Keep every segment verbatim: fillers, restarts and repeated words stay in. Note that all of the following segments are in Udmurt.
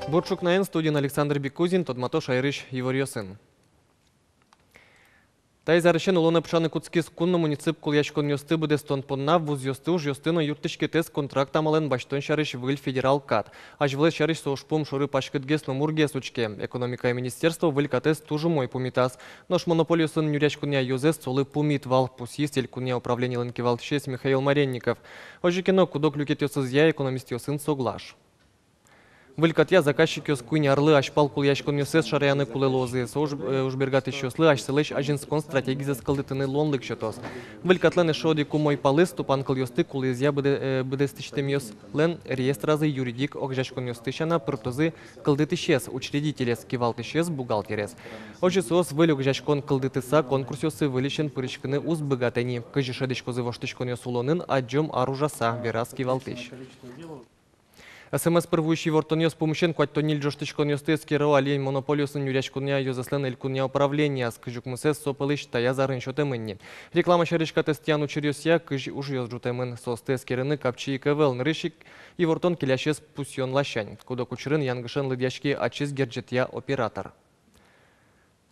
Бур ӵукнаен, студиын Александр Бекузин, тодмато шаерысь иворъёсын. Таиз арысен улонэ пыӵаны кутскиз кун но муниципал кулэяськонъёсты быдэстон понна вузъёсты, ужъёсты но юрттӥськетэз контракт амалэн басьтон сярысь выль федерал кат. Азьвылэз сярысь со ужпум шоры паськытгес но мургес учке. Экономикая министерство выль катэз туж умой пумитаз. Нош монополиосын нюръяськонъя ёзэз солы пумит вал, пусйиз элькунъя управлениелэн кивалтӥсез Михаил Маренников. Озьы ке но, куд-ог люкетъёсызъя экономистъёсын соглаш. Выль катъя заказчикъёс куинь арлы азьпал кулэяськонъёссэс шараяны кулэ луозы. Со уж-, э, ужбергатӥсьёслы асьсэлэсь азинскон стратегизэс кылдытыны луонлык сётоз. Выль катлэн эшшо одӥг умой палыз: тупан кылъёсты кулэезъя быдэ-, э, быдэстӥсьтэмъёслэн реестразы юридик огазеяськонъёсты сяна пыртозы кылдытӥсез, учредителез, кивалтӥсез, бухгалтерез. Озьы соос выль огазеяськон кылдытыса конкурсъёсы выльысен пыриськыны уз быгатэ ни. Кызьы шӧдӥськозы воштӥськонъёс улонын, адӟом ар ужаса, вераз кивалтӥсь. СМС пыр вуись ивортонъёс пумысен куатьтон ньыль ӝожтӥськонъёсты эскеро али монополиосын нюръяськонъя ёзэслэн элькунъя управлениез. Кызь укмысэз со пӧлысь таяз арын сётэмын ни. Реклама сярысь катэз тӥян учыръёсъя кызь ужъёс ӝутэмын. Соосты эскерыны капчи ик ӧвӧл. Нырысь ик ивортон келясез пусъён ласянь. Куд-ог учырын янгышен лыдъяське ачиз герӟетъя оператор.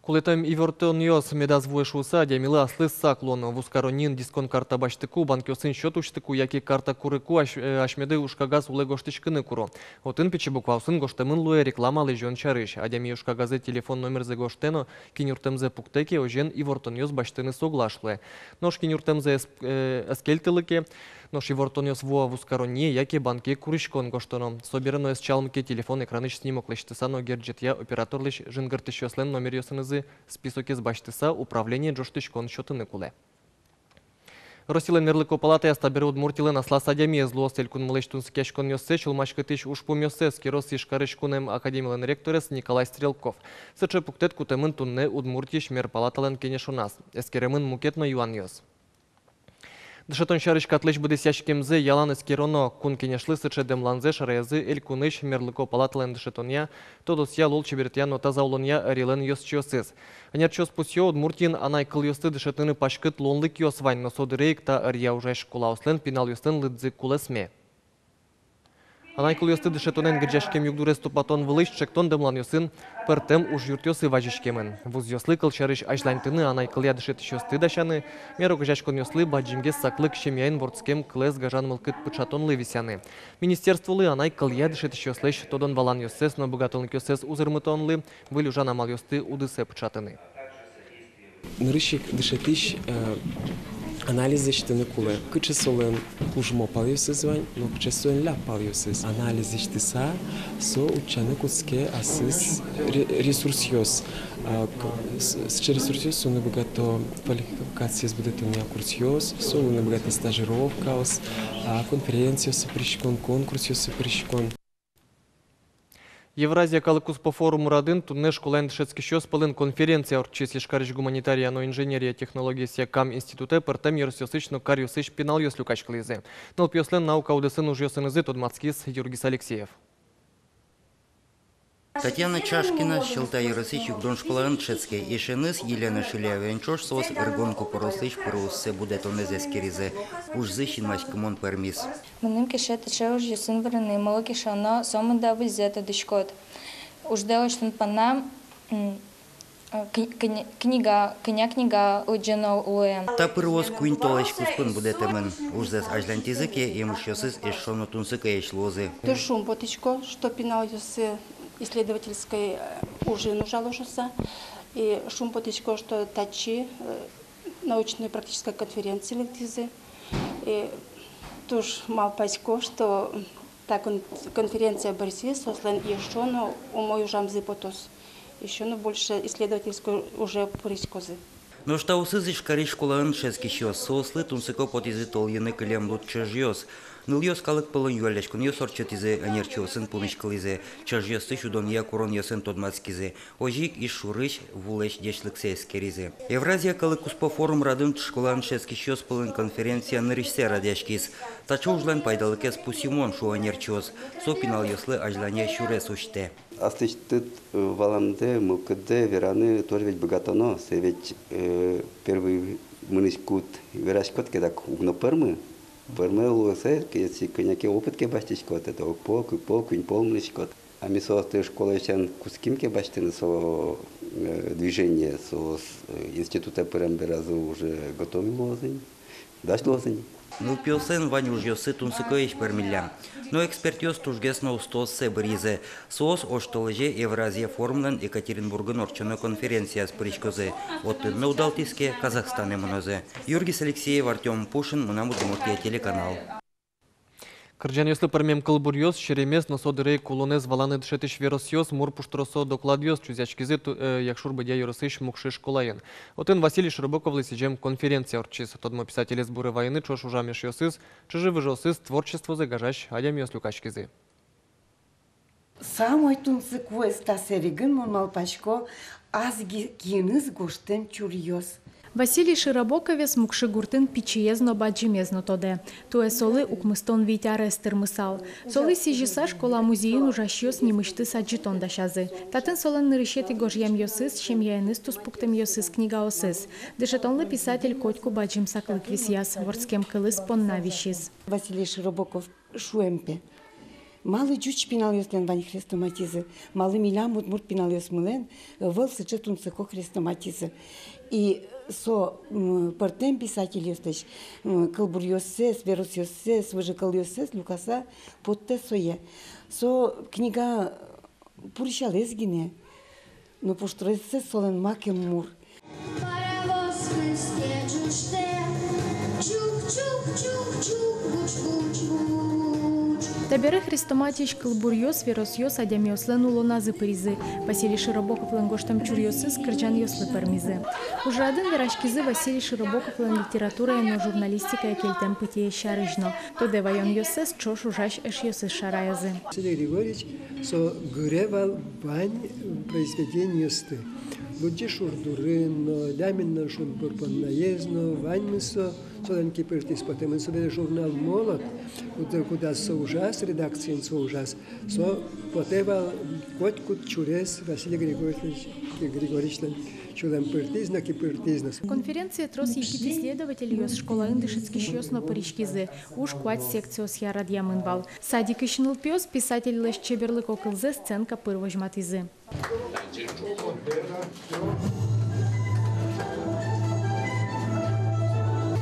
Кулэтэм ивортонъёс медаз вуэ шуыса, адямилы аслыз сак луоно. Вузкаронниын дисконт карта басьтыку, банкъёсын счёт усьтыку яке карта курыку ась-, э, асьмеды ужкагаз улэ гожтӥськыны куро. Отын пичи букваосын гожтэмын луэ реклама лэзён сярысь. Адями ужкагазэ телефон номерзэ гожтэ но киньыртэмзэ пуктэ ке, озьыен ивортонъёс басьтыны соглаш луэ. Нош киньыртэмзэ эс-, э, эскельтылэ ке, нош ивортонъёс вуо вузкаронние яке банке куриськон гожтоно. Собере но ӧз чалмы ке, телефон экранысь снимок лэсьтыса но герӟетъя операторлэсь жингыртӥсьёслэн номеръёсынызы списокез басьтыса управление ӝожтӥськон сётыны кулэ. Россилэн мерлыко палатаяз табере Удмуртилэн аслаз адямиез луоз. Элькунмылэсь тунсыкъяськонъёссэ, сюлмаськытӥсь ужпумъёссэ эскероз Ижкарысь кунэм академилэн ректорез Николай Стрелков. Сыӵе пуктэт кутэмын туннэ Удмуртиысь мер палаталэн кенешоназ. Эскеремын мукет но юанъёс. Дышетон сярысь катлэсь быдэсъяськемзэ ялан эскероно. Кун Кенешлы сыӵе дэмланзэ шараязы элькунысь мерлыко палаталэн дышетонъя, тодосъя, лулчеберетъя но таза улонъя ӧрилэн ёзчиосыз. Ӧнерчиос пусъё: Удмуртиын анай кылъёсты дышетыны паськыт луонлыкъёс вань, но со дыре ик та ӧръя ужась школаослэн пиналъёслэн лыдзы кулэсме. Анай кылъёсты дышетонэн герӟаськем югдурез тупатон вылысь ӵектон-дэмланъёсын пӧртэм ужъюртъёсы вазиськемын. Вузъёслы кылсярысь азьланьтыны, анай кылъя дышетӥсьёсты дасяны, мер огазеяськонъёслы бадӟымгес саклык семьяын вордскем кылэз гажан мылкыд пыӵатонлы висъяны. Министерстволы анай кылъя дышетӥсьёслэсь тодон-валанъёссэс но быгатонлыкъёссэс узырмытонлы, выль ужан амалъёсты удысэ пыӵатыны. Нырысь ик дышетӥсь, э, анализ лэсьтыны кулэ, кыӵе солэн кужмо палъёсыз вань но кыӵе солэн ляб палъёсыз. Анализ лэсьтыса, со утчаны кутске асьсэлэсь ре-, ресурсъёс. А, к-, с-, сыӵе ресурсъёс: со луыны быгато квалификациез будэтонъя курсъёс, со луыны быгато стажировкаос, а, конференциосы пыриськон, конкурсъёсы пыриськон. Евразия калык куспо форум радын туннэ школаын дышетскисьёс пӧлын конференция ортчиз. Ижкарысь гуманитария но инженерия технологиосъя кам институтэ пӧртэм ёросъёсысь но каръёсысь пиналъёс люкаськылӥзы. Нылпиослэн наука удысын ужъёсынызы тодматскиз Юргис Алексеев. Татьяна Чашкина Сьӧлта ёросысь Югдон школаын дышетске. Эшеныз Елена Шиляеваен ӵош соос ыргон купорослэсь пырыоссэ будэтонэз эскеризы. Ужзы синмаськымон пӧрмиз. Мыным кельше таӵе ужъёсын вырыны, малы ке шуоно, сомында выльзэ тодӥськод. Уждэ лэсьтон понна, м, э, кни-, кни-, книга, кӧня книга лыдӟоно луэ. Та пырыос куинь толэзь куспын будэтэмын. Ужзэс азьланьтӥзы ке, емышъёсыз эшшо но тунсыкоесь луозы. Туж шумпотӥсько, что пиналъёсы исследовательской, э, ужын ужало шуыса. И шумпотӥсько, что татчы, э, научной практической конференцие лыктӥзы. И туж малпасько, что та кон-, конференция бӧрсьы соослэн эшшо но умой ужамзы потоз, эшшо но больше исследовательской уже пыриськозы. Нош таосыз Ижкарысь школаын дышетскисьёс. Соослы тунсыко потӥзы толйыны кылем луд чӧжъёс. Нылъёс калык пӧлын юалляськонъёс ортчытӥзы, ӧнерчиосын пумиськылӥзы, чӧжъёсты сюдонъя куронъёсын тодматскизы. Озьы ик Иж шурысь вулэсь ӟечлыксэ эскеризы. Евразия калык куспо форум радын школаын дышетскисьёс пӧлын конференция нырысьсэ радъяськиз. Таӵе ужлэн пайдалыкез пусйымон, шуо ӧнерчиос. Со пиналъёслы азьлане сюрес усьтэ. Аслэсьтыд, э, валандэ, мылкыддэ вераны тоже ведь быгатоно. Сое ведь, э, первый мынӥськод вераськод ке, дак уг но пӧрмы. Пӧрме луысал, если кӧня ке опыт ке басьтӥськод, это ог пол, кык пол, куинь пол мынӥськод. Ми соосты школаысен кутским ке басьтыны со, э, движение, соос, э, институтэ пырем беразы уже готовы луозы ини, дась луозы ини. Нылпиослэн вань ужъёссы тунсыкоесь пӧрмиллям. Но экспертъёс тужгес но устооссэ быръизы. Соос оштолэзе Евразия форумлэн Екатеринбургын ортчоно конференцияз пыриськозы. Отын но удалтӥз ке, Казахстанэ мынозы. Юргис Алексеев, Артём Пушин, «Мынам Удмуртие» телеканал. Кырӟанъёслы пӧрмем кылбуръёс, серемез но со дыре ик улонэз валаны дышетӥсь веросъёс, мур пуштросо докладъёс чузъяськизы ту-, э, Якшур-Бӧдья ёросысь Мукшы школаын. Отын Василий Широбоковлы сӥзем конференция ортчиз. Тодмо писателез буре вайыны ӵош ужам эшъёсыз, чыжы-выжыосыз, творчествозэ гажась адямиос люкаськизы. Самой тунсыкоез та сэрегын, мон малпасько, ас ки-, киыныз гожтэм чуръёс. Василий Широбоковез Мукшы гуртын пичиез но, бадӟымез но тодэ. Туэ солы укмыстон вить арес тырмысал. Солы сӥзьыса школа музейын ужасьёс нимысьтыз адӟытон дасязы. Татын солэн нырысетӥ гожъямъёсыз, семьяеныз туспуктэмъёсыз, книгаосыз. Дышетонлы писатель котьку бадӟым саклык висъяз, вордскем кылыз понна висиз. Василий Широбоков шуэм пе: малы ӟуч пиналъёслэн вань хрестоматизы, малы милям, удмурт пиналъёсмылэн, ӧвӧл сыӵе тунсыко хрестоматизы. И со, м, пӧртэм писательёслэсь, м, кылбуръёссэс, веросъёссэс, выжыкылъёссэс люкаса поттэ сое. Со книга пурысялэсь гинэ, но пуштросэз солэн макем мур. Паровоз кыстэ, ӵуштэ, чук-чук-чук-чук, буч-буч-буч. Табере хрестоматиысь кылбуръёс, веросъёс адямиослэн улоназы пыризы. Василий Широбоковлэн гожтэм чуръёсыз кырӟанъёслы пӧрмизы. Ужрадын вераськизы Василий Широбоковлэн литературая но журналистикая кельтэм пытьыез сярысь но. Тодэ ваёнъёссэс ӵош ужась эшъёсыз шараязы. Василий Григорьевич со гыре вал вань произведениосты. Лудӟи шур дурын но, Лямин но Шунбур поннаез но, ваньмыз со, солэн кибыртӥз. Потэмын собере журнал «Молот», куда, куда со ужаз, редакциын со ужаз. Со потэ вал котькуд чурез Василий Григорьевич, Григорьевичлэн сюлэм пыртӥз но, кибыртӥз но. Конференцие трос егит исследовательёс, школаын дышетскисьёс но пыриськизы. Уж куать секциосъя радъямын вал. Садикысь нылпиос писательлэсь чеберлыко кылзэ сценка пыр возьматӥзы.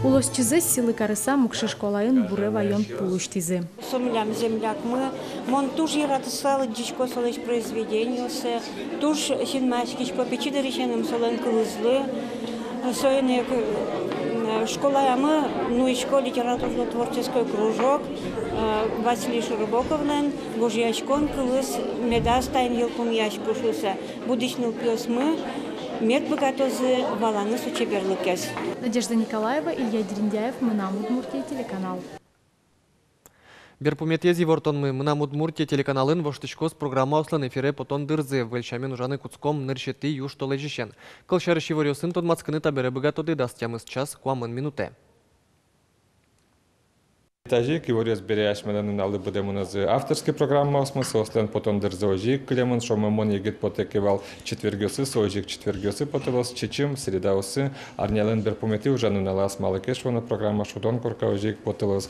Улосчизэс сӥлы карыса, Мукшы школаын буре ваён пул усьтӥзы. Со милям землякмы, мон туж яратыса лыдӟисько солэсь произведениоссэ, туж синмаськисько пичи дырысеным солэн кылызлы. Соин ик, м, школаямы нуисько литературно-творческой кружок, э, Василий Широбоковлэн гожъяськон кылыз медаз таин йылпумъяськы шуыса. Будӥсь нылпиосмы мед быгатозы валаны со чеберлыкез. Надежда Николаева, Илья Дерендяев, «Мынам Удмуртие» телеканал. Берпуметӥез ивортонмы. «Мынам Удмуртие» телеканалын воштӥськоз программаослэн эфире потон дырзы. Выль сямен ужаны кутском нырысетӥ южтолэзьысен. Кылсярысь, иворъёсын тодматскыны табере быгатоды дас тямыс час куамын минутэ. Тазьы ик иворъёс бере асьмелэн нуналлы быдэ мынозы авторской программаосмы, соослэн потон дырзы озьы ик кылемын. Шуом, «Мон егит» потэ ке вал четвергъёсы, со озьы ик четвергъёсы потылоз, «Чечым» средаосы, арнялэн берпуметӥ ужан нуналаз, малы ке шуоно, программа «Шудон корка» озьы ик потылоз.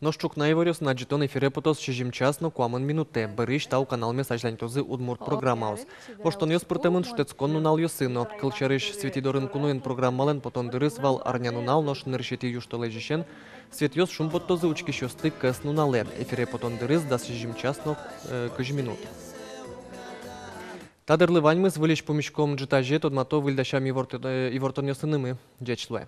Нош ӵукна иворъёсын адӟытон эфире потоз сизьым час но куамын минутэ. Бӧрысь та каналмес азьланьтозы удмурт программаос. Воштонъёс пыртэмын шутэтскон нуналъёсы но. Кылсярысь, «Светӥ дорын куноын» программалэн потон дырыз вал арнянунал, нош нырысетӥ южтолэзьысен светъёс шумпоттозы учкисьёсты кӧснуналэ. Эфире потон дырыз дас сизьым час но, э, кызь минут. Та дырлы ваньмыз. Выльысь пумиськом ӝытазе, тодмато выль дасям иворт-, э, ивортонъёсынымы. Ӟеч луэ.